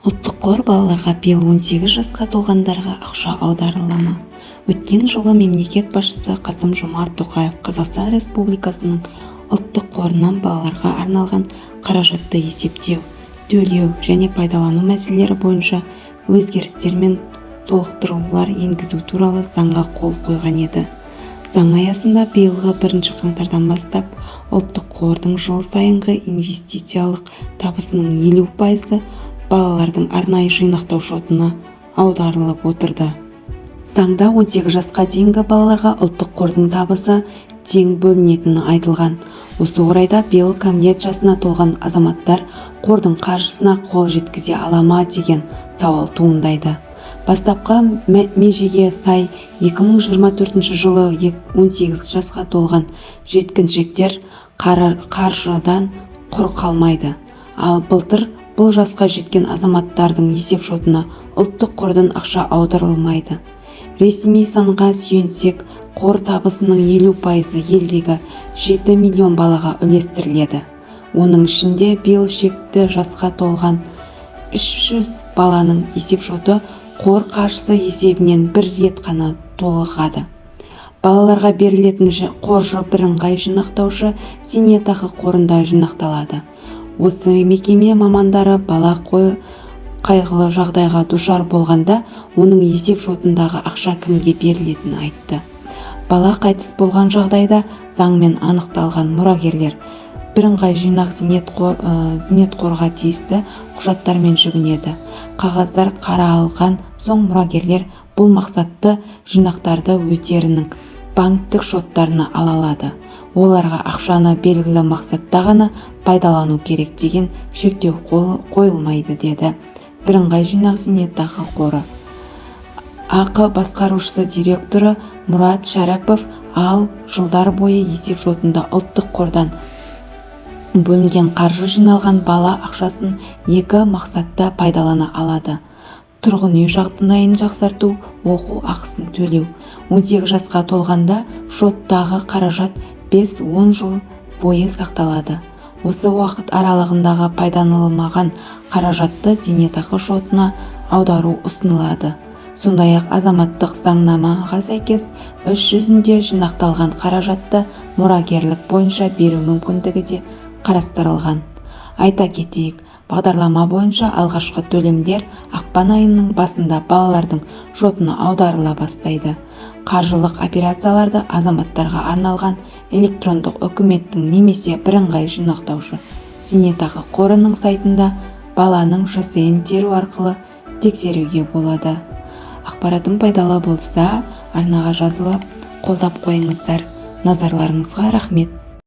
Ұлттық қор балаларға биыл 18 жасқа толғандарға ақша аударыла ма? Өткен жылы мемлекет басшысы Қасым-Жомарт Тоқаев Қазақстан Республикасының Ұлттық қорынан балаларға арналған қаражатты есептеу, төлеу және пайдалану мәселелері бойынша өзгерістер мен толықтырулар енгізу туралы заңға қол қойған еді. Заң аясында биылғы бірінші қаңтардан бастап Ұлттық қордың жыл сайынғы инвестициялық табысының 50%-ы балалардың арнайы жинақтау шотына аударылып отырды. Заңда 18 жасқа дейінгі балаларға Ұлттық қордың табысы тең бөлінетіні айтылған. Осы орайда биыл кәмелет жасына толған азаматтар қордың қаржысына қол жеткізе ала ма деген сауал туындайды. Бастапқы межеге сай 2024 жылы 18 жасқа толған жеткіншектер қаржыдан құр қалмайды. Ал былтыр бұл жасқа жеткен азаматтардың есепшотына Ұлттық қордан ақша аударылмайды. Ресми санға сүйенсек, қор табысының 50%-ы елдегі 7 миллион балаға үлестіріледі. Оның ішінде биыл шекті жасқа толған 300 баланың есепшоты қор қаржысы есебінен бір рет қана толығады. Балаларға берілетін қоржы бірыңғай жинақтаушы зейнетақы қорында жинақталады. Осы мекеме мамандары бала қайғылы жағдайға душар болғанда оның есеп шотындағы ақша кімге берілетінін айтты. Бала қайтыс болған жағдайда заңмен анықталған мұрагерлер бірыңғай жинақ зейнетқорға тиісті құжаттармен жүгінеді. Қағаздар қаралған соң мұрагерлер бұл мақсатты жинақтарды өздерінің банктік шоттарына ала алады. Оларға ақшаны белгілі мақсатта ғана пайдалану керек деген шектеу қойылмайды, деді бірыңғай жинақ зейнетақы қоры АҚ басқарушы директоры Мұрат Шәріпов. Ал жылдар бойы есеп шотында Ұлттық қордан бөлінген қаржы жиналған бала ақшасын екі мақсатта пайдалана алады: тұрғын үй жағдайын жақсарту, оқу ақысын төлеу. 18 жасқа толғанда шоттағы қаражат 5-10 жыл бойы сақталады. Осы уақыт аралығындағы пайдаланылмаған қаражатты зейнетақы шотына аудару ұсынылады. Сондай-ақ азаматтық заңнамаға сәйкес іс жүзінде жинақталған қаражатты мұрагерлік бойынша беру мүмкіндігі де қарастырылған. Айта кетейік, бағдарлама бойынша алғашқы төлемдер ақпан айының басында балалардың шотына аударыла бастайды. Қаржылық операцияларды азаматтарға арналған электрондық үкіметтің немесе бірыңғай жинақтаушы зейнетақы қорының сайтында баланың ЖСН теру арқылы тексеруге болады. Ақпаратым пайдалы болса, арнаға жазылып, қолдап қойыңыздар. Назарларыңызға рахмет.